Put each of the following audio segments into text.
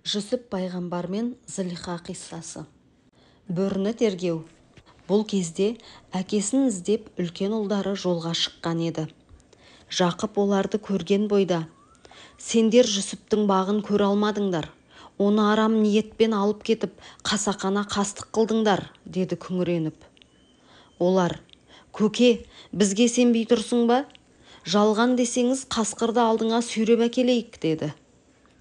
Жүсіп пайғамбар мен Зылиха қиссасы. Бөріні тергеу. Бұл кезде әкесін іздеп үлкен ұлдары жолға шыққан еді. Жақып оларды көрген бойда: «Сендер Жүсіптің бағын көре алмадыңдар. Оны арам ниетпен алып кетіп, қасақана қастық қылдыңдар», – деді күңіреніп. Олар: «Көке, бізге сенбей тұрсың ба? Жалған десеңіз, қасқырды алдыңа сүйреп әкелейік», – деді.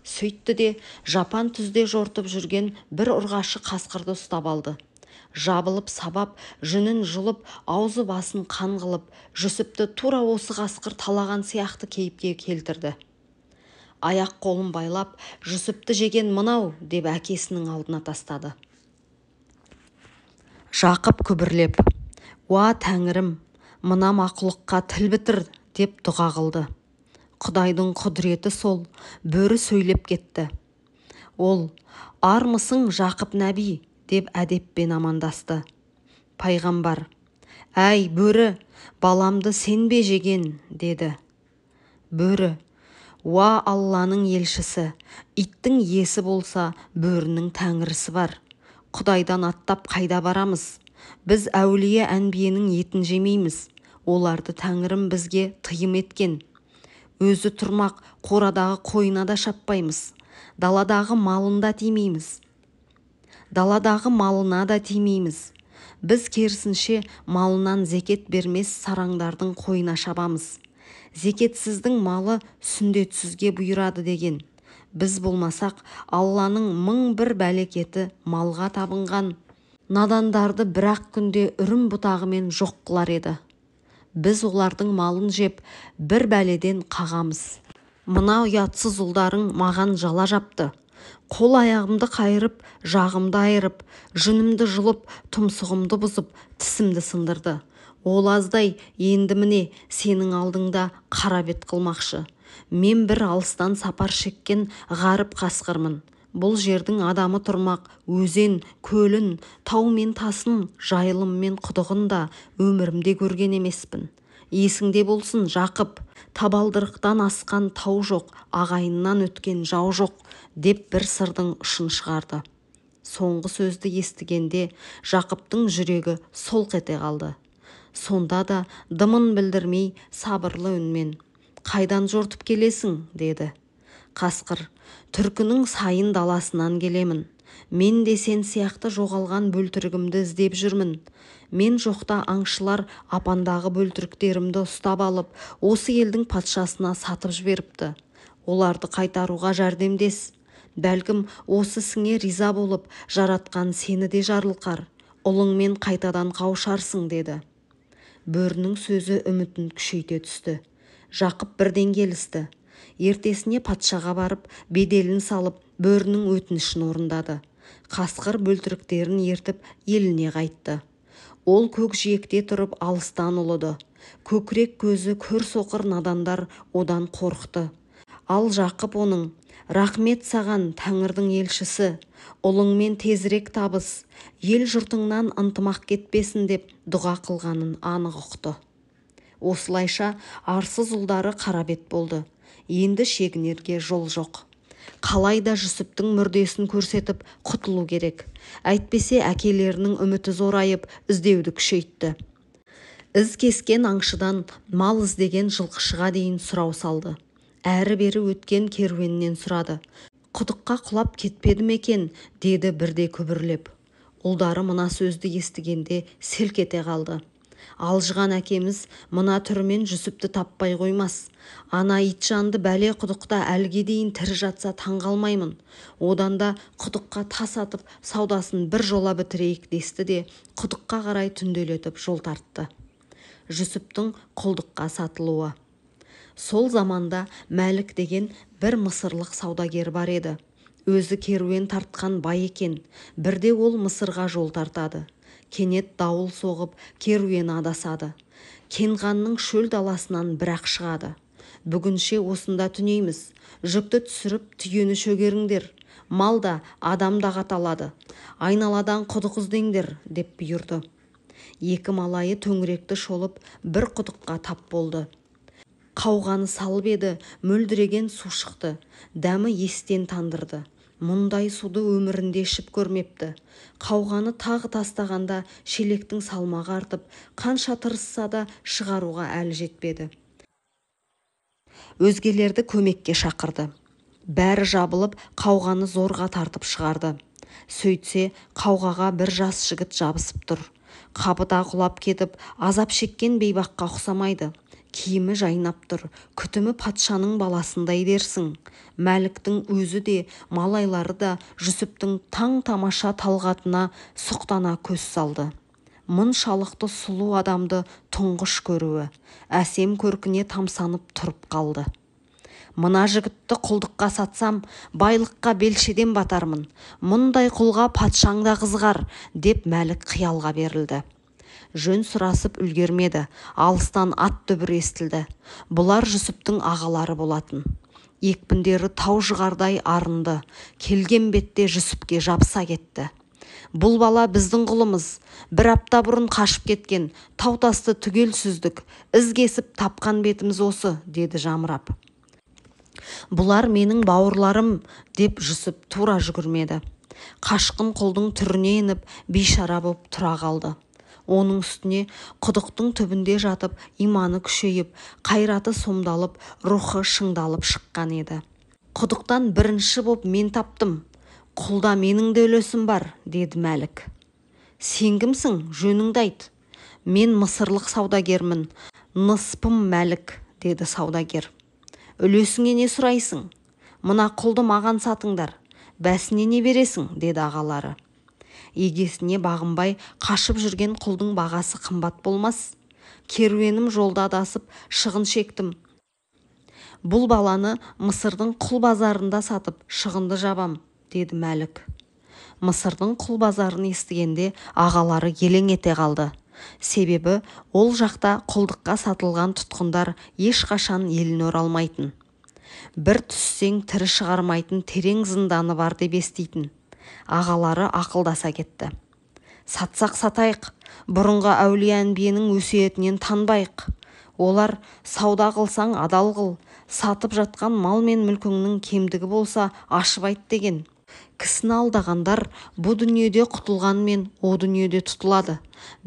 Сөйтті де жапан түзде жортып жүрген бір ұрғашы қасқырды ұстап алды. Жабылып сабап, жүнін жұлып, аузы басын қан қылып, Жүсіпті тура осы қасқыр талаған сияқты кейіпке келтірді. Аяқ қолын байлап, «Жүсіпті жеген мынау», деп әкесінің алдына тастады. Жақып күбірлеп: «Уа, тәңірім, мына мақұлыққа тіл бітір», – деп дұға қылды. Құдайдың құдіреті сол, бөрі сөйлеп кетті. Ол: «Армысың, Жақып нәби?» – деп әдеппен амандасты. Пайғамбар: «Әй, бөрі, баламды сен бе жеген?» – деді. Бөрі: «Уа, Алланың елшісі, иттің иесі болса, бөрінің тәңірісі бар. Құдайдан аттап қайда барамыз? Біз әулие әнбиенің етін жемейміз. Оларды тәңірім бізге тыйым еткен. Өзі тұрмақ, қорадағы қойына да шаппаймыз, даладағы малын да тимейміз, даладағы малына да тимейміз. Біз керісінше малынан зекет бермес сараңдардың қойына шабамыз. Зекетсіздің малы сүндетсізге бұйырады деген. Біз болмасақ, Алланың мың бір бәлекеті малға табынған надандарды бір-ақ күнде үрім бұтағымен жоқ қылар еді. Біз олардың малын жеп, бір бәледен қағамыз. Мына ұятсыз ұлдарың маған жала жапты. Қол аяғымды қайырып, жағымды айырып, жүнімді жұлып, тұмсығымды бұзып, тісімді сындырды. Ол аздай, енді міне сенің алдыңда қара бет қылмақшы. Мен бір алыстан сапар шеккен ғаріп қасқырмын. Бұл жердің адамы тұрмақ, өзен, көлін, тау мен тасын, жайылым мен құдығын да өмірімде көрген емеспін. Есіңде болсын, Жақып, табалдырықтан асқан тау жоқ, ағайыннан өткен жау жоқ», – деп бір сырдың ұшын шығарды. Соңғы сөзді естігенде Жақыптың жүрегі солқ ете қалды. Сонда да дымын білдірмей, сабырлы үнмен: «Қайдан жортып келесің?» – деді. Қасқыр: «Түркінің сайын даласынан келемін. Мен де сен сияқты жоғалған бөлтірігімді іздеп жүрмін. Мен жоқта аңшылар апандағы бөлтіріктерімді ұстап алып, осы елдің патшасына сатып жіберіпті. Оларды қайтаруға жәрдемдес. Бәлкім, осы ісіңе риза болып, жаратқан сені де жарылқар, ұлыңмен қайтадан қауышарсың», – деді. Бөрінің сөзі үмітін күшейте түсті. Жақып бірден келісті. Ертесіне патшаға барып, беделін салып, бөрінің өтінішін орындады. Қасқыр бөлтіріктерін ертіп еліне қайтты. Ол көкжиекте тұрып алыстан ұлыды. Көкірек көзі көр соқыр надандар одан қорықты. Ал Жақып оның: «Рақмет саған, тәңірдің елшісі, ұлыңмен тезірек табыс, ел жұртыңнан ынтымақ кетпесін», – деп дұға қылғанын анық ұқты. Осылайша арсыз ұлдары қарабет болды. Енді шегінерге жол жоқ. Қалай да Жүсіптің мүрдесін көрсетіп құтылу керек. Әйтпесе әкелерінің үміті зорайып, іздеуді күшейтті. Із кескен аңшыдан мал іздеген жылқышыға дейін сұрау салды. Әрі-бері өткен керуеннен сұрады. «Құдыққа құлап кетпеді ме екен?» – деді бірде күбірлеп. Ұлдары мына сөзді естігенде селк ете қалды: «Алжыған әкеміз мына түрімен Жүсіпті таппай қоймас. Ана итжанды бәле құдықта әліге дейін тірі жатса таң қалмаймын. Одан да құдыққа тас атып, саудасын бір жола бітірейік», – десті де құдыққа қарай түнделетіп жол тартты. Жүсіптің құлдыққа сатылуы. Сол заманда Мәлік деген бір мысырлық саудагер бар еді. Өзі керуен тартқан бай екен. Бірде ол Мысырға жол тартады. Кенет дауыл соғып, керуені адасады. Кенғанның шөл даласынан бір-ақ шығады. «Бүгінше осында түнейміз. Жүкті түсіріп, түйені шөгеріңдер. Мал да, адам да қаталады. Айналадан құдық іздеңдер», – деп бұйырды. Екі малайы төңіректі шолып, бір құдыққа тап болды. Қауғаны салып еді, мөлдіреген су шықты. Дәмі естен тандырды. Мұндай суды өмірінде ішіп көрмепті. Қауғаны тағы тастағанда шелектің салмағы артып, қанша тырысса да шығаруға әлі жетпеді. Өзгелерді көмекке шақырды. Бәрі жабылып, қауғаны зорға тартып шығарды. Сөйтсе, қауғаға бір жас жігіт жабысып тұр. Қабыта құлап кетіп, азап шеккен бейбаққа ұқсамайды. Киімі жайнап тұр, күтімі патшаның баласындай дерсің. Мәліктің өзі де, малайлары да Жүсіптің таң-тамаша талғатына сұқтана көз салды. Мұншалықты сұлу адамды тұңғыш көруі, әсем көркіне тамсанып тұрып қалды. Мына жігітті құлдыққа сатсам, байлыққа белшеден батармын. Мұндай құлға патшаң да қызығар, деп Мәлік қиялға берілді. Жөн сұрасып үлгермеді, алыстан ат дүбірі естілді. Бұлар Жүсіптің ағалары болатын. Екпіндері тау жығардай арынды, келген бетте Жүсіпке жабыса кетті. Бұл бала біздің құлымыз, бір апта бұрын қашып кеткен, тау-тасты түгел сүздік, із кесіп тапқан бетіміз осы, деді жамырап. Бұлар менің бауырларым, деп Жүсіп тура жүгірмеді. Қашқын құлдың түріне еніп, бейшара боп тұра қалды. Оның үстіне құдықтың түбінде жатып, иманы күшейіп, қайраты сомдалып, рухы шыңдалып шыққан еді. Құдықтан бірінші боп мен таптым, құлда менің де үлесім бар, деді Мәлік. Сен кімсің, жөніңді айт. Мен мысырлық саудагермін, Ныспым Мәлік, деді саудагер. Үлесіңе не сұрайсың? Мына құлды маған сатыңдар, бәсіне не бересің, деді ағалары. Егесіне бағынбай қашып жүрген құлдың бағасы қымбат болмас. Керуенім жолда адасып, шығын шектім. Бұл баланы Мысырдың құл базарында сатып, шығынды жабам, деді Мәлік. Мысырдың құл базарын естігенде ағалары елең ете қалды. Себебі ол жақта құлдыққа сатылған тұтқындар ешқашан еліне оралмайтын. Бір түссең тірі шығармайтын терең зынданы бар деп еститін. Ағалары ақылдаса кетті. Сатсақ сатайық, бұрынғы әулие әнбиенің өсиетінен танбайық. Олар сауда қылсаң адал қыл, сатып жатқан мал мен мүлкіңнің кемдігі болса ашып айт деген. Кісіні алдағандар бұ дүниеде құтылғанмен о дүниеде тұтылады.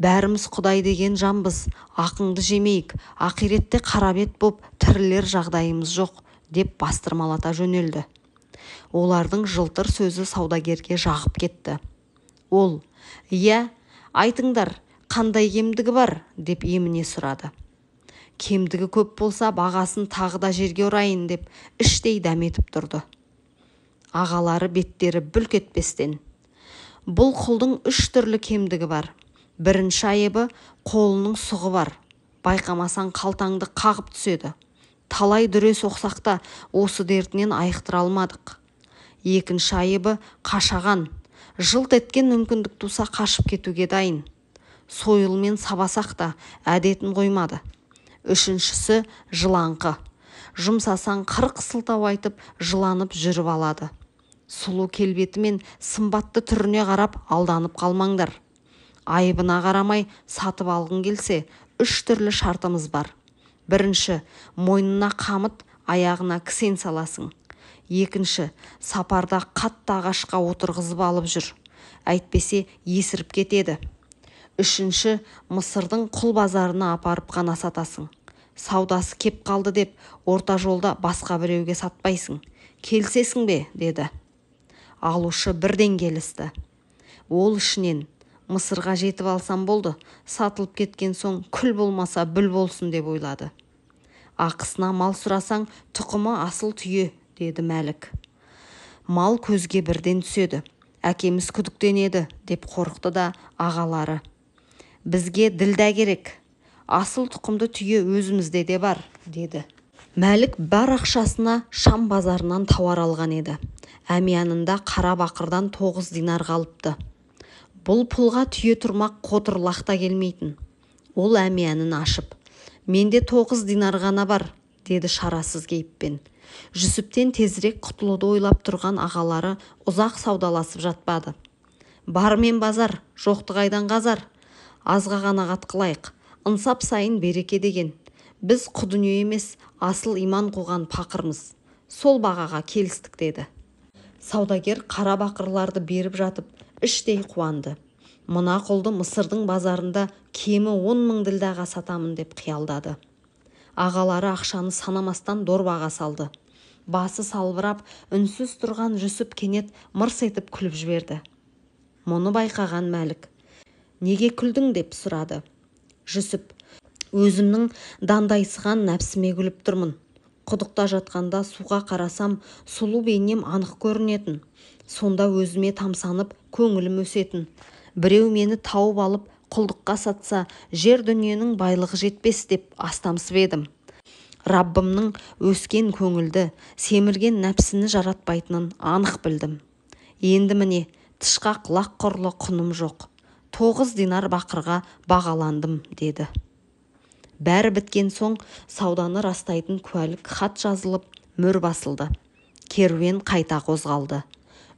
Бәріміз Құдай деген жанбыз, ақыңды жемейік, ақиретте қарабет боп тірілер жағдайымыз жоқ, деп бастырмалата жөнелді. Олардың жылтыр сөзі саудагерге жағып кетті. Ол, «Иә, айтыңдар, қандай кемдігі бар?» деп еміне сұрады. Кемдігі көп болса, бағасын тағы да жерге ұрайын деп іштей дәметіп тұрды. Ағалары беттері бүлк етпестен. Бұл құлдың үш түрлі кемдігі бар. Бірінші айыбы қолының сұғы бар. Байқамасаң қалтаңды қағып түседі. Талай дүре соқсақ та осы дертінен айықтыра алмадық. Екінші айыбы қашаған. Жылт еткен мүмкіндік туса қашып кетуге дайын. Сойылмен сабасақ та әдетін қоймады. Үшіншісі жылаңқы. Жұмсасаң 40 сылтау айтып, жыланып жүріп алады. Сұлу келбеті мен сымбатты түріне қарап алданып қалмаңдар. Айыбына қарамай сатып алғың келсе, үш түрлі шартымыз бар. Бірінші, мойнына қамыт, аяғына кісен саласың. Екінші, сапарда қатты ағашқа отырғызып алып жүр. Әйтпесе есіріп кетеді. Үшінші, Мысырдың құл базарына апарып қана сатасың. Саудасы кеп қалды деп орта жолда басқа біреуге сатпайсың. Келісесің бе, деді. Алушы бірден келісті. Ол ішінен Мысырға жетіп алсам болды, сатылып кеткен соң күл болмаса бүл болсын деп ойлады. Ақысына мал сұрасаң, тұқымы асыл түйе, деді Мәлік. Мал көзге бірден түседі, әкеміз күдіктенеді, деп қорықты да ағалары. Бізге ділдә керек, асыл тұқымды түйе өзімізде де бар, деді. Мәлік бар ақшасына Шам базарынан тауар алған еді. Әмиянында қара бақырдан 9 динар қалыпты. Бұл пұлға түйе тұрмақ қотыр лақта келмейтін. Ол әмиянын ашып, «Менде 9 динар ғана бар», деді шарасыз кейіппен. Жүсіптен тезірек құтылуды ойлап тұрған ағалары ұзақ саудаласып жатпады. Бармен базар, жоқты қайдан қазар? Азға қанағат қылайық, ынсап сайын береке деген. Біз құ дүние емес, асыл иман қуған пақырмыз. Сол бағаға келістік, деді. Саудагер қара бақырларды беріп жатып, іштей қуанды. Мына құлды Мысырдың базарында кемі 10 000 ділдәға сатамын деп қиялдады. Ағалары ақшаны санамастан дорбаға салды. Басы салбырап, үнсіз тұрған Жүсіп кенет мырс етіп күліп жіберді. Мұны байқаған Мәлік: «Неге күлдің?» – деп сұрады. Жүсіп: «Өзімнің дандайсыған нәпсіме күліп тұрмын. Құдықта жатқанда суға қарасам, сұлу бейнем анық көрінетін. Сонда өзіме тамсанып, көңілім өсетін. Біреу мені тауып алып, құлдыққа сатса, жер дүниенің байлығы жетпес деп астамсып едім. Раббымның өскен көңілді, семірген нәпсіні жаратпайтынын анық білдім. Енді міне, тышқақ лақ құрлы құным жоқ. 9 динар бақырға бағаландым», – деді. Бәрі біткен соң сауданы растайтын куәлік хат жазылып, мөр басылды. Керуен қайта қозғалды.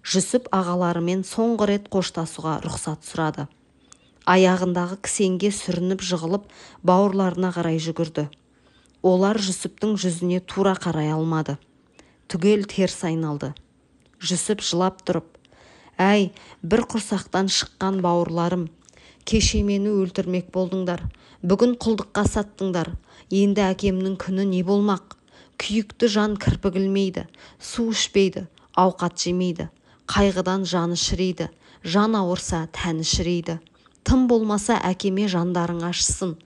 Жүсіп ағаларымен соңғы рет қоштасуға рұқсат сұрады. Аяғындағы кісенге сүрініп жығылып, бауырларына қарай жүгірді. Олар Жүсіптің жүзіне тура қарай алмады. Түгел теріс айналды. Жүсіп жылап тұрып: «Әй, бір құрсақтан шыққан бауырларым, кеше мені өлтірмек болдыңдар, бүгін құлдыққа саттыңдар. Енді әкемнің күні не болмақ? Күйікті жан кірпік ілмейді, су ішпейді, ауқат жемейді. Қайғыдан жаны шіриді, жан ауырса, тәні шіриді. Тым болмаса әкеме жандарың ашысын,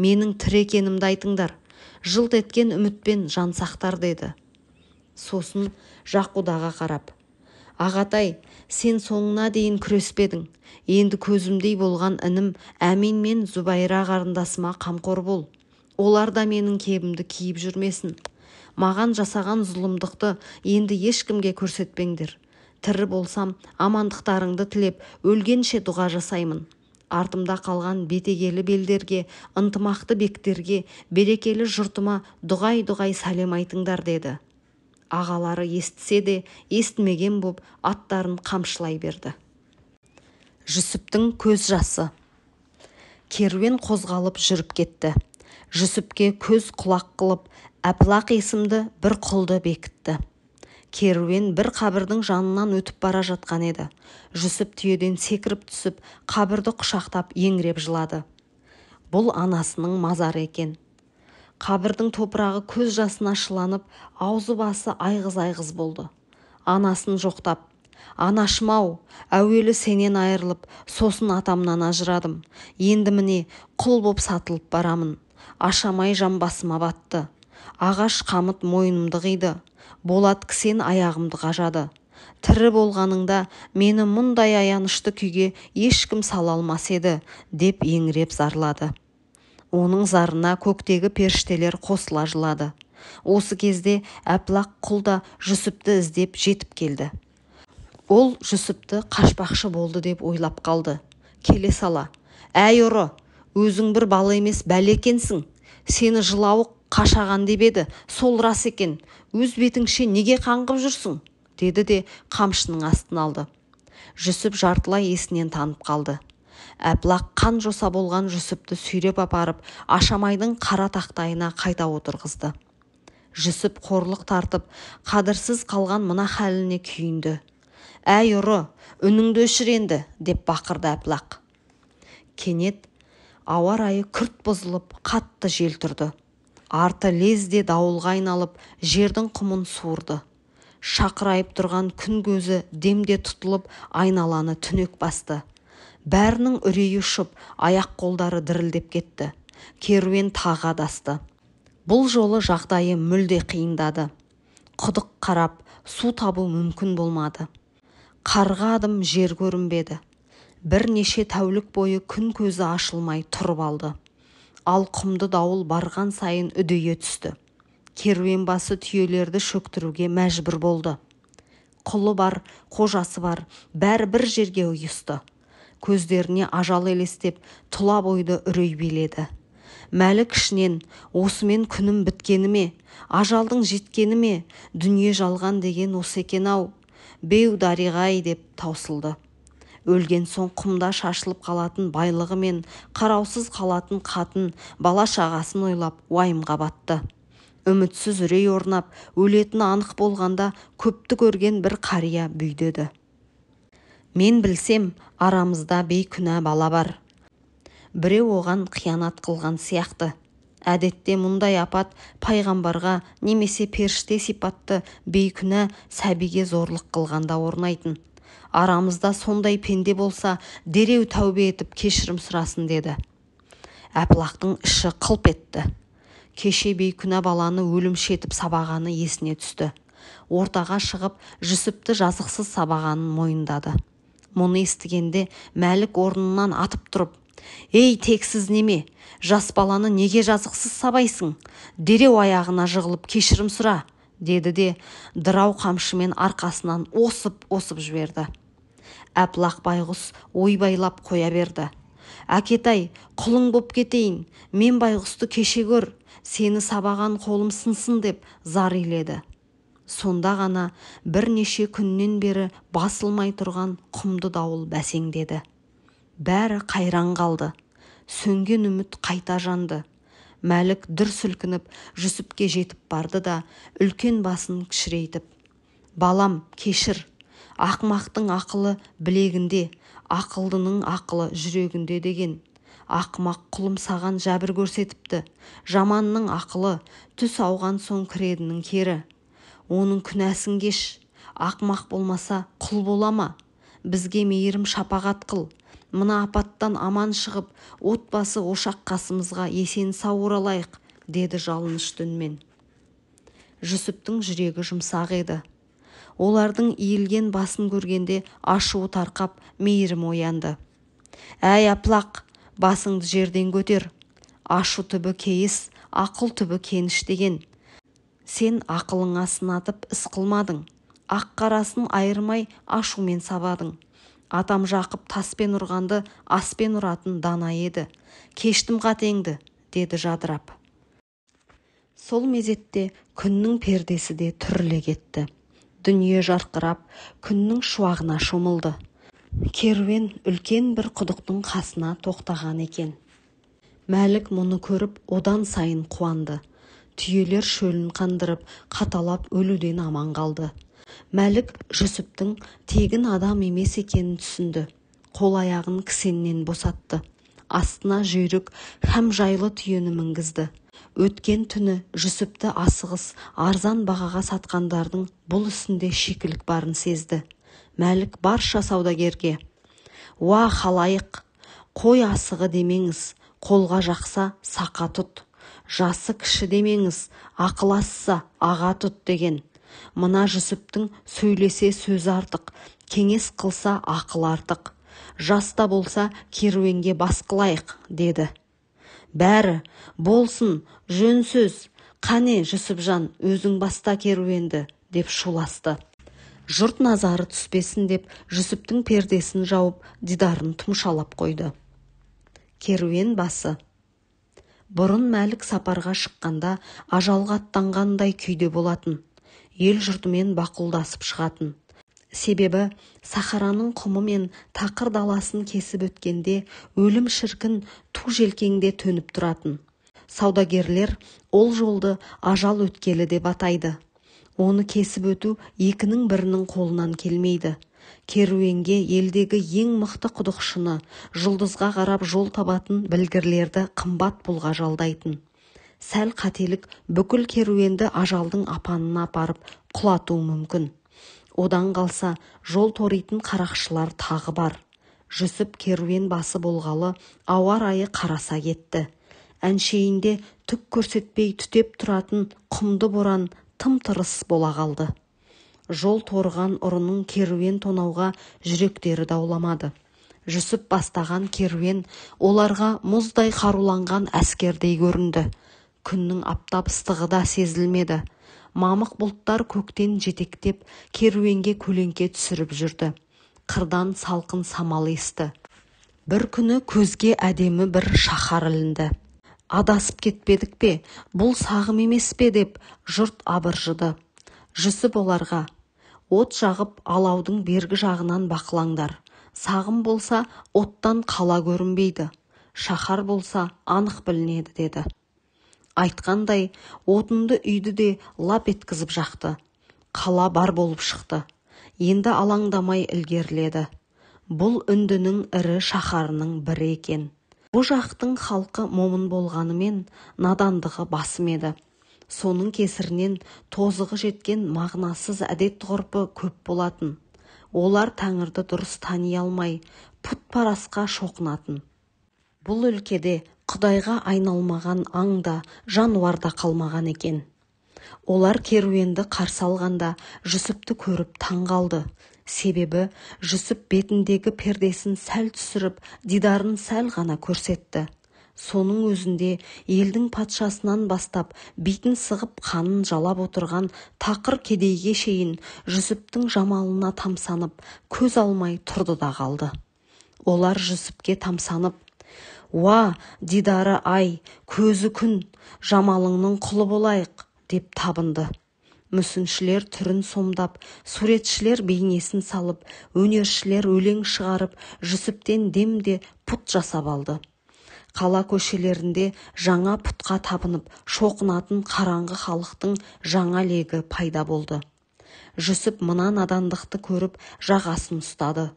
менің тірі екенімді айтыңдар. Жылт еткен үмітпен жан сақтар», – деді. Сосын Жақудаға қарап: «Ағатай, сен соңына дейін күреспедің. Енді көзімдей болған інім Әмин мен Зүбайра қарындасыма қамқор бол. Олар да менің кебімді киіп жүрмесін. Маған жасаған зұлымдықты енді ешкімге көрсетпеңдер. Тірі болсам, амандықтарыңды тілеп, өлгенше дұға жасаймын. Артымда қалған бетегелі белдерге, ынтымақты бектерге, берекелі жұртыма дұғай-дұғай сәлем айтыңдар», – деді. Ағалары естісе де, естімеген боп, аттарын қамшылай берді. Жүсіптің көз жасы. Керуен қозғалып жүріп кетті. Жүсіпке көз құлақ қылып, Әпілақ есімді бір құлды бекітті. Керуен бір қабірдің жанынан өтіп бара жатқан еді. Жүсіп түйеден секіріп түсіп, қабірді құшақтап еңіреп жылады. Бұл анасының мазары екен. Қабірдің топырағы көз жасына шыланып, аузы басы айғыз-айғыз болды. Анасын жоқтап: «Анашым-ау, әуелі сенен айырылып, сосын атамнан ажырадым. Енді міне, құл боп сатылып барамын. Ашамай жамбасыма батты. Ағаш қамыт мойнымды қиды. Болат кісен аяғымды қажады. Тірі болғаныңда мені мұндай аянышты күйге ешкім сала алмас еді», – деп еңіреп зарлады. Оның зарына көктегі періштелер қосыла жылады. Осы кезде Әпілақ құл да Жүсіпті іздеп жетіп келді. Ол Жүсіпті қашпақшы болды деп ойлап қалды. Келе сала: «Әй, ұры, өзің бір бала емес, бәле екенсің. Сені жылауық қашаған деп еді, сол рас екен. Өз бетіңше неге қаңғып жүрсің?» – деді де қамшының астына алды. Жүсіп жартылай есінен танып қалды. Әпілақ қан жоса болған Жүсіпті сүйреп апарып, Ашамайдың қара тақтайына қайта отырғызды. Жүсіп қорлық тартып, қадірсіз қалған мына халіне күйінді. «Әй, ұры, үніңді өшір енді!» – деп бақырды Әпілақ. Кенет ауа райы күрт бұзылып, қатты жел тұрды. Арты лезде дауылға айналып, жердің құмын суырды. Шақырайып тұрған күн көзі демде тұтылып, айналаны түнек басты. Бәрінің үрейі ұшып, аяқ қолдары дірілдеп кетті. Керуен тағы адасты. Бұл жолы жағдайы мүлде қиындады. Құдық қарап, су табу мүмкін болмады. Қарға адым жер көрінбеді. Бірнеше тәулік бойы күн көзі ашылмай тұрып алды. Ал құмды дауыл барған сайын үдейе түсті. Керуен басы түйелерді шөктіруге мәжбүр болды. Құлы бар, қожасы бар, бәрі бір жерге ұйысты. Көздеріне ажал елестеп, тұла бойды үрей биледі. Мәлік ішінен: «Осымен күнім біткені ме, ажалдың жеткені ме? Дүние жалған деген осы екен-ау, беу дариға-ай!» – деп таусылды. Өлген соң құмда шашылып қалатын байлығы мен қараусыз қалатын қатын бала шағасын ойлап уайымға батты. Үмітсіз үрей орнап, өлетіні анық болғанда көпті көрген бір қария бүйдеді. Мен білсем, арамызда бейкүнә бала бар. Біреу оған қиянат қылған сияқты. Әдетте мұндай апат пайғамбарға немесе періште сипатты бейкүнә сәбиге зорлық қылғанда орнайтын. Арамызда сондай пенде болса, дереу тәубе етіп кешірім сұрасын деді. Әпілақтың іші қылп етті. Кеше бейкүнә баланы өлімші етіп сабағаны есіне түсті. Ортаға шығып, Жүсіпті жазықсыз сабағанын мойындады. Мұны естігенде Мәлік орнынан атып тұрып, «Ей, тексіз неме, жас баланы неге жазықсыз сабайсың? Дереу аяғына жығылып кешірім сұра», деді де дырау қамшымен арқасынан осып-осып жіберді. Әпілақ байғұс ойбайлап қоя берді. «Әкетай, құлың боп кетейін, мен байғұсты кеше көр, сені сабаған қолым сынсын» деп зар иледі. Сонда ғана бірнеше күннен бері басылмай тұрған құмды дауыл бәсеңдеді. Бәрі қайран қалды. Сөнген үміт қайта жанды. Мәлік дүр сілкініп Жүсіпке жетіп барды да үлкен басын кішірейтіп, «Балам, кешір, ақмақтың ақылы білегінде, ақылдының ақылы жүрегінде деген. Ақымақ құлым саған жәбір көрсетіпті. Жаманның ақылы түс ауған соң кіредінің кері. Оның күнәсін кеш, ақмақ болмаса құл бола ма? Бізге мейірім шапағат қыл. Мына апаттан аман шығып, отбасы ошақ қасымызға есен сау оралайық», деді жалынышты үнмен. Жүсіптің жүрегі жұмсақ еді. Олардың иілген басын көргенде ашуы тарқап, мейірім оянды. «Әй, Апылақ, басыңды жерден көтер. Ашу түбі кейіс, ақыл түбі кеніш деген. Сен ақылыңа сынатып іс қылмадың. Ақ қарасын айырмай ашумен сабадың. Атам Жақып таспен ұрғанды аспен ұратын дана еді. Кештім қатеңді», деді жадырап. Сол мезетте күннің пердесі де түріле кетті. Дүние жарқырап, күннің шуағына шомылды. Керуен үлкен бір құдықтың қасына тоқтаған екен. Мәлік мұны көріп, одан сайын қуанды. Түйелер шөлін қандырып, қаталап өлуден аман қалды. Мәлік Жүсіптің тегін адам емес екенін түсінді. Қол аяғын кісеннен босатты. Астына жүйрік һәм жайлы түйені мінгізді. Өткен түні Жүсіпті асығыс арзан бағаға сатқандардың бұл ісінде шикілік барын сезді. Мәлік барша саудагерге: «Уа, халайық, қой асығы демеңіз, қолға жақса сақа тұт, жасы кіші демеңіз, ақыл асса аға тұт деген. Мына Жүсіптің сөйлесе сөзі артық, кеңес қылса ақыл артық. Жас та болса керуенге бас қылайық», деді. Бәрі: «Болсын, жөн сөз, қане, Жүсіпжан, өзің баста керуенді», деп шуласты. Жұрт назары түспесін деп Жүсіптің пердесін жауып, дидарын тұмшалап қойды. Керуен басы. Бұрын Мәлік сапарға шыққанда ажалға аттанғандай күйде болатын. Ел жұртымен бақұлдасып шығатын. Себебі сахараның құмы мен тақыр даласын кесіп өткенде өлім шіркін ту желкеңде төніп тұратын. Саудагерлер ол жолды ажал өткелі деп атайды. Оны кесіп өту екінің бірінің қолынан келмейді. Керуенге елдегі ең мықты құдықшыны, жұлдызға қарап жол табатын білгірлерді қымбат пұлға жалдайтын. Сәл қателік бүкіл керуенді ажалдың апанына апарып құлатуы мүмкін. Одан қалса, жол торитын қарақшылар тағы бар. Жүсіп керуен басы болғалы ауа райы қараса кетті. Әншейінде түк көрсетпей түтеп тұратын құмды боран тым-тырыс бола қалды. Жол торыған ұрының керуен тонауға жүректері дауламады. Жүсіп бастаған керуен оларға мұздай қаруланған әскердей көрінді. Күннің аптап ыстығы да сезілмеді. Мамық бұлттар көктен жетектеп, керуенге көлеңке түсіріп жүрді. Қырдан салқын самал есті. Бір күні көзге әдемі бір шаһар ілінді. Адасып кетпедік пе, бұл сағым емес пе деп жұрт абыржыды. Жүсіп оларға: «От жағып, алаудың бергі жағынан бақылаңдар. Сағым болса, оттан қала көрінбейді, шаһар болса, анық білінеді», деді. Айтқандай, отынды үйді де лап еткізіп жақты. Қала бар болып шықты. Енді алаңдамай ілгеріледі. Бұл үндінің ірі шаһарының бірі екен. Бұ жақтың халқы момын болғанымен надандығы басым еді. Соның кесірінен тозығы жеткен мағынасыз әдет-ғұрпы көп болатын. Олар тәңірді дұрыс тани алмай, пұтпарасқа шоқынатын. Бұл өлкеде құдайға айналмаған аң да, жануар да қалмаған екен. Олар керуенді қарсы алғанда Жүсіпті көріп таң қалды. Себебі Жүсіп бетіндегі пердесін сәл түсіріп, дидарын сәл ғана көрсетті. Соның өзінде елдің патшасынан бастап битін сығып қанын жалап отырған тақыр кедейге шейін Жүсіптің жамалына тамсанып, көз алмай тұрды да қалды. Олар Жүсіпке тамсанып, «Уа, дидары ай, көзі күн, жамалыңның құлы болайық», деп табынды. Мүсіншілер түрін сомдап, суретшілер бейнесін салып, өнершілер өлең шығарып, Жүсіптен демде пұт жасап алды. Қала көшелерінде жаңа пұтқа табынып, шоқынатын қараңғы халықтың жаңа легі пайда болды. Жүсіп мына надандықты көріп, жағасын ұстады.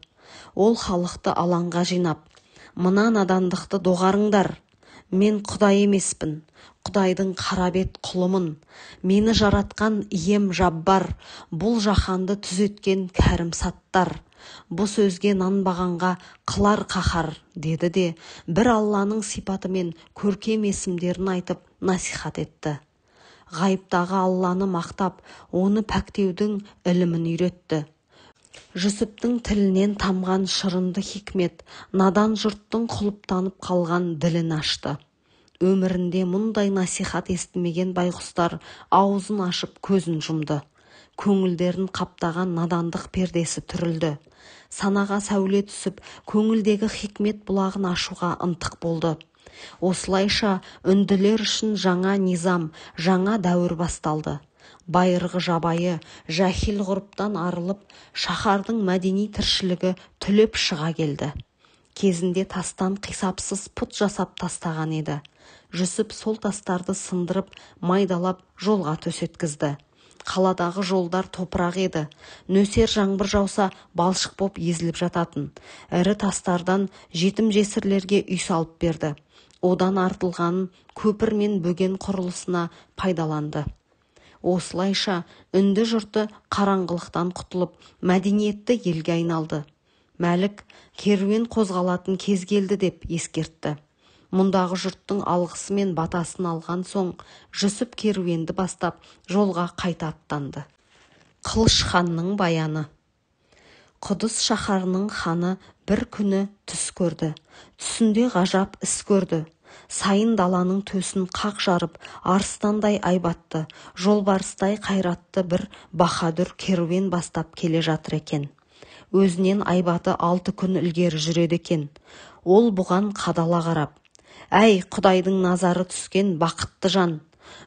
Ол халықты алаңға жинап, «Мына надандықты доғарыңдар, мен құдай емеспін, құдайдың қарабет құлымын, мені жаратқан ием Жаббар, бұл жаһанды түзеткен кәрім саттар, бұ сөзге нанбағанға қылар қаһар», деді де бір Алланың сипаты мен көркем есімдерін айтып насихат етті. Ғайыптағы Алланы мақтап, оны пәктеудің ілімін үйретті. Жүсіптің тілінен тамған шырынды хикмет надан жұрттың құлыптанып қалған ділін ашты. Өмірінде мұндай насихат естімеген байғұстар аузын ашып көзін жұмды. Көңілдерін қаптаған надандық пердесі түрілді. Санаға сәуле түсіп, көңілдегі хикмет бұлағын ашуға ынтық болды. Осылайша үнділер үшін жаңа низам, жаңа дәуір басталды. Байырғы жабайы, жахил ғұрыптан арылып, шаһардың мәдени тіршілігі түлеп шыға келді. Кезінде тастан қисапсыз пұт жасап тастаған еді. Жүсіп сол тастарды сындырып, майдалап жолға төсеткізді. Қаладағы жолдар топырақ еді. Нөсер жаңбыр жауса, балшық боп езіліп жататын. Ірі тастардан жетім-жесірлерге үй салып берді. Одан артылғанын көпір мен бөген құрылысына пайдаланды. Осылайша үнді жұрты қараңғылықтан құтылып, мәдениетті елге айналды. Мәлік керуен қозғалатын кез келді деп ескертті. Мұндағы жұрттың алғысы мен батасын алған соң, Жүсіп керуенді бастап жолға қайта аттанды. Қылыш ханның баяны. Құдыс шаһарының ханы бір күні түс көрді. Түсінде ғажап іс көрді. Сайын даланың төсін қақ жарып, арыстандай айбатты, жолбарыстай қайратты бір баһадүр керуен бастап келе жатыр екен. Өзінен айбаты 6 күн ілгері жүреді екен. Ол бұған қадала қарап, «Әй, Құдайдың назары түскен бақытты жан,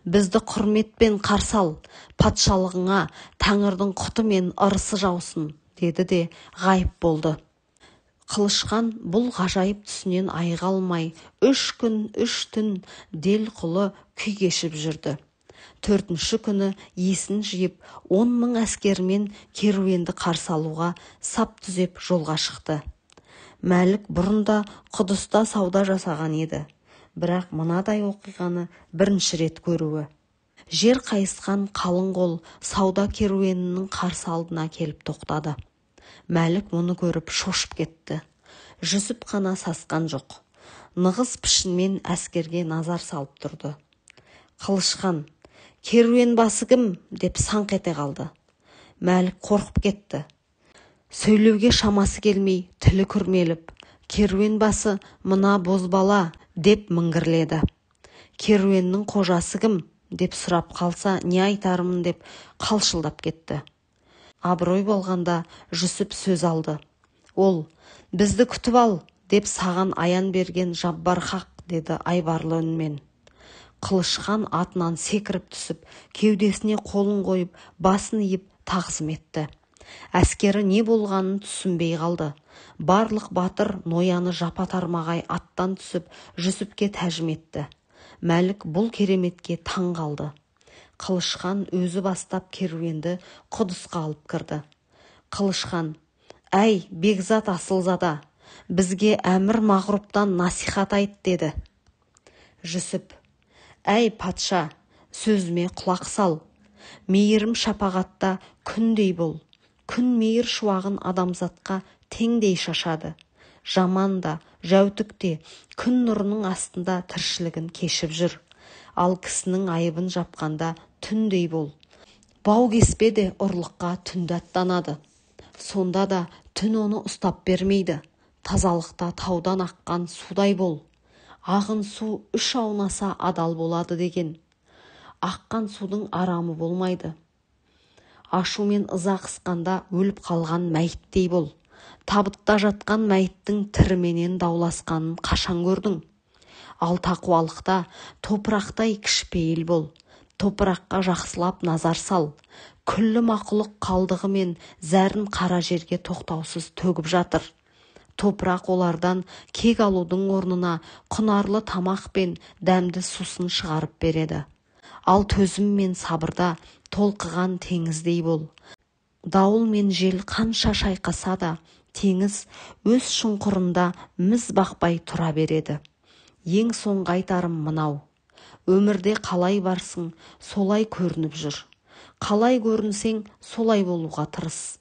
бізді құрметпен қарсы ал, патшалығыңа тәңірдің құты мен ырысы жаусын», деді де ғайып болды. Қылышхан бұл ғажайып түсінен айыға алмай, 3 күн, 3 түн дел құлы күй кешіп жүрді. 4-ші күні есін жиып, 10 мың әскермен керуенді қарсы алуға сап түзеп жолға шықты. Мәлік бұрында Құдыста сауда жасаған еді, бірақ мынадай оқиғаны бірінші рет көруі. Жер қайысқан қалың қол сауда керуенінің қарсы алдына келіп тоқтады. Мәлік мұны көріп шошып кетті. Жүсіп қана сасқан жоқ. Нығыз пішінмен әскерге назар салып тұрды. Қылышхан, «Керуен басы кім?» деп саңқ ете қалды. Мәлік қорқып кетті. Сөйлеуге шамасы келмей, тілі күрмеліп, «Керуен басы мына бозбала» деп міңгірледі. Керуеннің қожасы кім?» деп сұрап қалса, не айтармын деп қалшылдап кетті. Абырой болғанда Жүсіп сөз алды. Ол, «Бізді күтіп ал» деп саған аян берген Жаббар хақ, деді айбарлы үнмен. Қылышхан атынан секіріп түсіп, кеудесіне қолын қойып, басын иіп тағзым етті. Әскері не болғанын түсінбей қалды. Барлық батыр нояны жапа тармағай аттан түсіп, Жүсіпке тәжім етті. Мәлік бұл кереметке таң қалды. Қылышхан өзі бастап керуенді Құдысқа алып кірді. Қылышхан: «Әй, бекзат асылзада, бізге әмір мағруптан насихат айт», деді. Жүсіп: «Әй, патша, сөзіме құлақ сал. Мейірім шапағатта күндей бол. Күн мейір шуағын адамзатқа теңдей шашады. Жаман да, жәутік те күн нұрының астында тіршілігін кешіп жүр. Ал кісінің айыбын жапқанда түндей бол. Бау кеспе де ұрлыққа түнде аттанады. Сонда да түн оны ұстап бермейді. Тазалықта таудан аққан судай бол. Ағын су үш аунаса адал болады деген. Аққан судың арамы болмайды. Ашу мен ыза қысқанда өліп қалған мәйіттей бол. Табытта жатқан мәйіттің тіріменен дауласқанын қашан көрдің? Ал тақуалықта топырақтай кішіпейіл бол. Топыраққа жақсылап назар сал. Күллі мақұлық қалдығы мен зәрін қара жерге тоқтаусыз төгіп жатыр. Топырақ олардан кек алудың орнына құнарлы тамақ пен дәмді сусын шығарып береді. Ал төзім мен сабырда толқыған теңіздей бол. Дауыл мен жел қанша шайқаса да, теңіз өз шұңқырында міз бақпай тұра береді. Ең соңғы айтарым мынау: өмірде қалай барсың, солай көрініп жүр. Қалай көрінсең, солай болуға тырыс.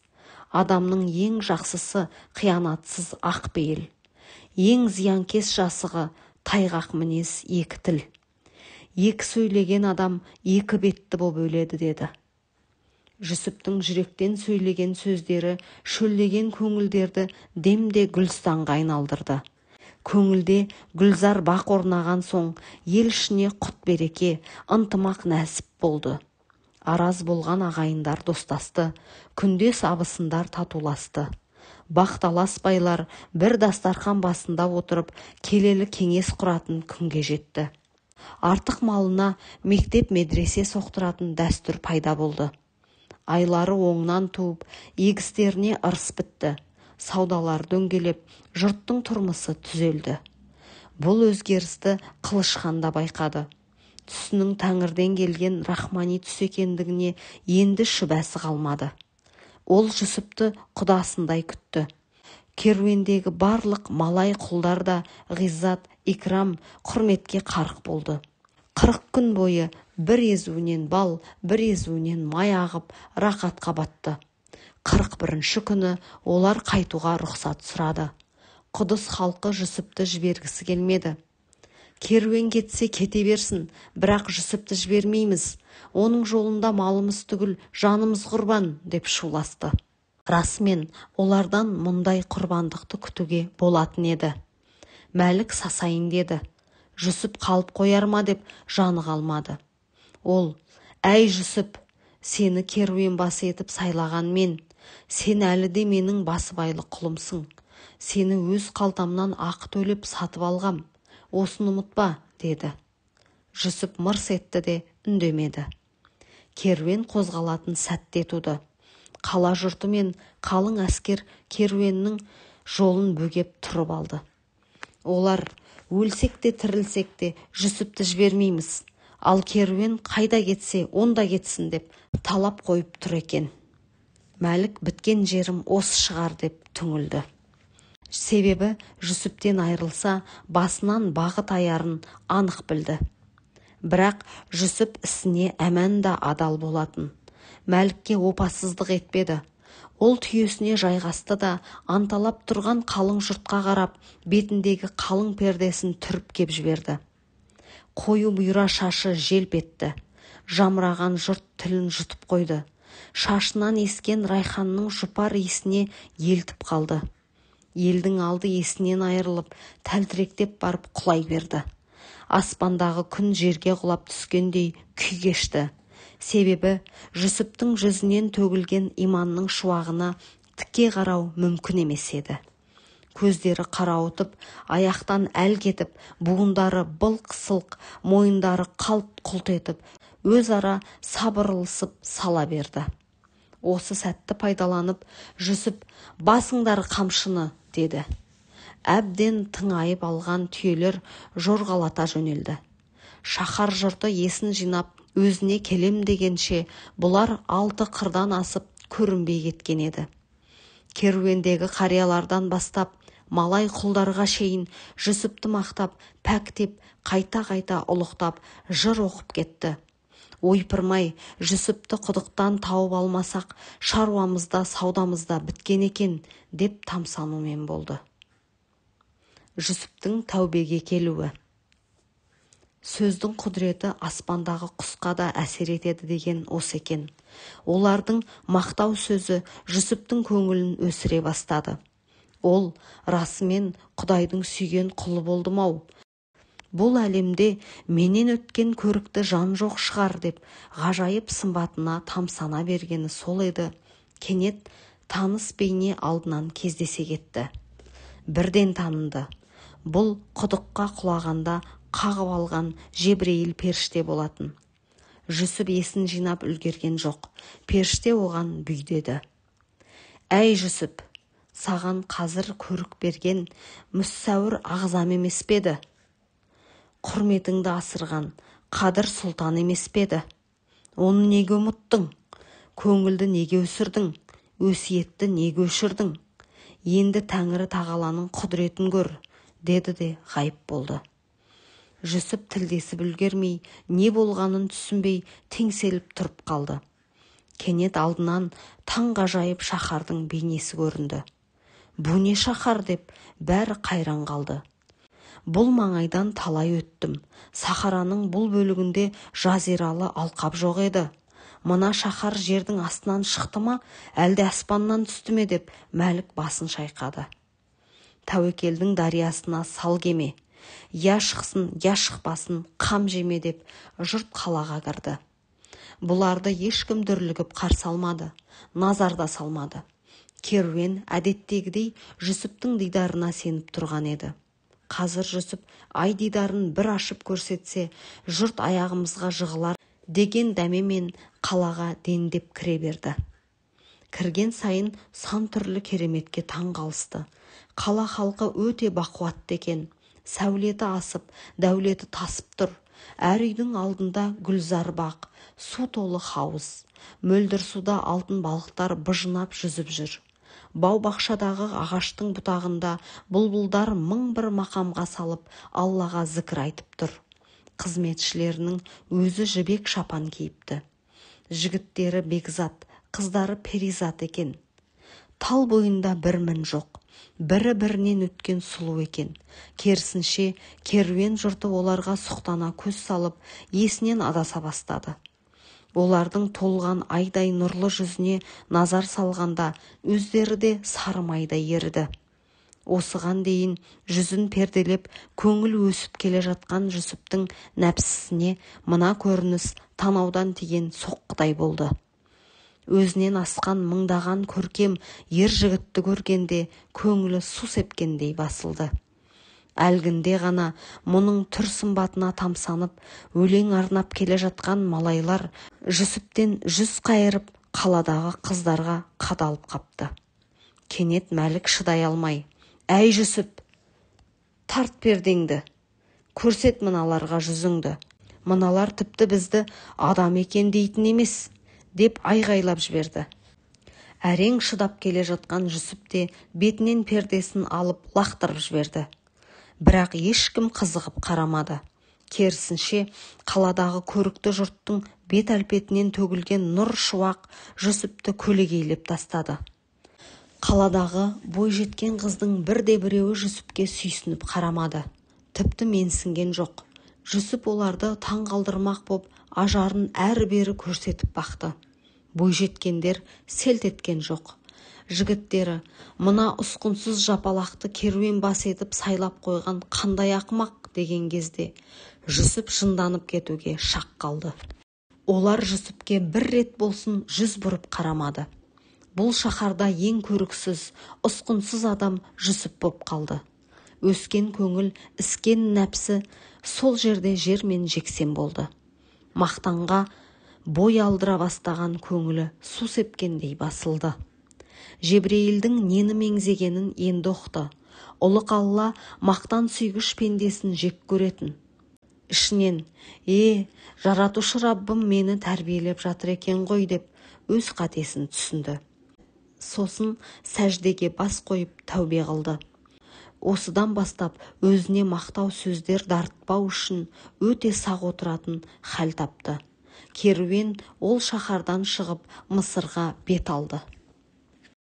Адамның ең жақсысы қиянатсыз ақ пейіл. Ең зиянкес жасығы тайғақ мінез екі тіл. Екі сөйлеген адам екі бетті боп өледі», деді. Жүсіптің жүректен сөйлеген сөздері шөлдеген көңілдерді демде гүлстанға айналдырды. Көңілде гүлзар бақ орнаған соң ел ішіне құт береке, ынтымақ нәсіп болды. Араз болған ағайындар достасты, күндес абысындар татуласты. Бақталас байлар бір дастархан басында отырып келелі кеңес құратын күнге жетті. Артық малына мектеп медресе соқтыратын дәстүр пайда болды. Айлары оңнан туып, егістеріне ырыс бітті. Саудалар дөңгелеп, жұрттың тұрмысы түзелді. Бұл өзгерісті Қылышхан да байқады. Түсінің тәңірден келген рахмани түс екендігіне енді шүбәсі қалмады. Ол Жүсіпті құдасындай күтті. Керуендегі барлық малай құлдар да ғиззат, икрам, құрметке қарық болды. 40 күн бойы бір езуінен бал, бір езуінен май ағып, рақатқа батты. 41-ші күні олар қайтуға рұқсат сұрады. Құдыс халқы Жүсіпті жібергісі келмеді. Керуен кетсе кете берсін, бірақ Жүсіпті жібермейміз. Оның жолында малымыз түгіл, жанымыз құрбан, деп шуласты. Расымен олардан мұндай құрбандықты күтуге болатын еді. Мәлік сасайын деді. Жүсіп қалып қояр ма деп жаны қалмады. Ол: «Әй Жүсіп, сені керуен басы етіп сайлаған мен. Сен әлі де менің басыбайлы құлымсың. Сені өз қалтамнан ақы төлеп сатып алғам. Осыны ұмытпа», деді. Жүсіп мырс етті де үндемеді. Керуен қозғалатын сәтте туды. Қала жұрты мен қалың әскер керуеннің жолын бөгеп тұрып алды. Олар: «Өлсек те тірілсек те Жүсіпті жібермейміз. Ал керуен қайда кетсе, онда кетсін», деп талап қойып тұр екен. Мәлік біткен жерім осы шығар деп түңілді. Себебі Жүсіптен айырылса, басынан бағы таярын анық білді. Бірақ Жүсіп ісіне әмән да адал болатын. Мәлікке опасыздық етпеді. Ол түйесіне жайғасты да, анталап тұрған қалың жұртқа қарап, бетіндегі қалың пердесін түріп кеп жіберді. Қою бұйра шашы желп етті. Жамыраған жұрт тілін жұтып қойды. Шашынан ескен райханның жұпар иісіне елтіп қалды. Елдің алды есінен айырылып, тәлтіректеп барып құлай берді. Аспандағы күн жерге құлап түскендей күй кешті. Себебі Жүсіптің жүзінен төгілген иманның шуағына тіке қарау мүмкін емес еді. Көздері қарауытып, аяқтан әл кетіп, буындары былқ-сылқ, мойындары қалт-құлт етіп, өзара сабырылысып сала берді. Осы сәтті пайдаланып, Жүсіп: «Басыңдар қамшыны», деді. Әбден тыңайып алған түйелер жорғалата жөнелді. Шаһар жұрты есін жинап, өзіне келем дегенше, бұлар алты қырдан асып көрінбей кеткен еді. Керуендегі қариялардан бастап, малай құлдарға шейін Жүсіпті мақтап, пәктеп, қайта-қайта ұлықтап, жыр оқып кетті. Ойпырмай, Жүсіпті құдықтан тауып алмасақ, шаруамызда, саудамызда біткен екен, деп тамсанумен болды. Жүсіптің тәубеге келуі. Сөздің құдіреті аспандағы құсқа да әсер етеді деген осы екен. Олардың мақтау сөзі Жүсіптің көңілін өсіре бастады. Ол расымен Құдайдың сүйген құлы болдым-ау. Бұл әлемде менен өткен көрікті жан жоқ шығар деп ғажайып сымбатына тамсана бергені сол еді. Кенет таныс бейне алдынан кездесе кетті. Бірден танынды. Бұл құдыққа құлағанда қағып алған Жебірейіл періште болатын. Жүсіп есін жинап үлгерген жоқ. Періште оған бүй деді. Әй Жүсіп, саған қазір көрік берген мүссәуір ағзам емес пе еді? Құрметіңді асырған Қадыр сұлтан емес пе еді? Оны неге ұмыттың? Көңілді неге өсірдің? Өсиетті неге өшірдің? Енді Тәңірі тағаланың құдіретін көр, деді де ғайып болды. Жүсіп тілдесіп үлгермей, не болғанын түсінбей, теңселіп тұрып қалды. Кенет алдынан таңғажайып шаһардың бейнесі көрінді. Бұ не шаһар деп бәрі қайран қалды. Бұл маңайдан талай өттім. Сахараның бұл бөлігінде жазиралы алқап жоқ еді. Мына шаһар жердің астынан шықты ма, әлде аспаннан түсті ме деп Мәлік басын шайқады. Тәуекелдің дариясына сал кеме. Я шықсын, я шықпасын, қам жеме деп жұрт қалаға кірді. Бұларды ешкім дүрлігіп қарсы алмады, назарда салмады. Керуен әдеттегідей Жүсіптің дидарына сеніп тұрған еді. Қазір Жүсіп ай дидарын бір ашып көрсетсе, жұрт аяғымызға жығылар деген дәмемен қалаға дендеп кіре берді. Кірген сайын сан түрлі кереметке таң қалысты. Қала халқы өте бақуатты екен. Сәулеті асып, дәулеті тасып тұр. Әр үйдің алдында гүлзар бақ, су толы хауыз. Мөлдір суда алтын балықтар быжынап жүзіп жүр. Бау-бақшадағы ағаштың бұтағында бұлбұлдар мың бір мақамға салып, Аллаға зікір айтып тұр. Қызметшілерінің өзі жібек шапан киіпті. Жігіттері бекзат, қыздары перизат екен. Тал бойында бір мін жоқ. Бірі-бірінен өткен сұлу екен. Керісінше, керуен жұрты оларға сұқтана көз салып, есінен адаса бастады. Олардың толған айдай нұрлы жүзіне назар салғанда, өздері де сары майдай еріді. Осыған дейін жүзін перделеп, көңіл өсіп келе жатқан Жүсіптің нәпсісіне мына көрініс танаудан тиген соққыдай болды. Өзінен асқан мыңдаған көркем ер жігітті көргенде көңілі су сепкендей басылды. Әлгінде ғана мұның түр сымбатына тамсанып, өлең арнап келе жатқан малайлар Жүсіптен жүз қайырып, қаладағы қыздарға қадалып қапты. Кенет Мәлік шыдай алмай, «Әй Жүсіп, тарт пердеңді, көрсет мыналарға жүзіңді. Мыналар тіпті бізді адам екен дейтін емес», деп айғайлап жіберді. Әрең шыдап келе жатқан Жүсіп те бетінен пердесін алып лақтырып жіберді. Бірақ ешкім қызығып қарамады. Керісінше, қаладағы көрікті жұрттың бет әлпетінен төгілген нұр шуақ Жүсіпті көлегейлеп тастады. Қаладағы бойжеткен қыздың бірде-біреуі Жүсіпке сүйсініп қарамады. Тіпті менсінген жоқ. Жүсіп оларды таң қалдырмақ боп, ажарын әрі-бері көрсетіп бақты. Бойжеткендер селт еткен жоқ. Жігіттері, мына ұсқынсыз жапалақты керуен бас етіп сайлап қойған қандай ақымақ деген кезде Жүсіп жынданып кетуге шақ қалды. Олар Жүсіпке бір рет болсын жүз бұрып қарамады. Бұл шаһарда ең көріксіз, ұсқынсыз адам Жүсіп боп қалды. Өскен көңіл, іскен нәпсі сол жерде жермен жексен болды. Мақтанға бой алдыра бастаған көңілі су сепкендей басылды. Жебірейілдің нені меңзегенін енді ұқты. Ұлық Алла мақтан сүйгіш пендесін жек көретін. Ішінен: «Е, жаратушы Раббым мені тәрбиелеп жатыр екен ғой», – деп өз қатесін түсінді. Сосын сәждеге бас қойып тәубе қылды. Осыдан бастап өзіне мақтау сөздер дарытпау үшін өте сақ отыратын хал тапты. Керуен ол шаһардан шығып, Мысырға бет алды.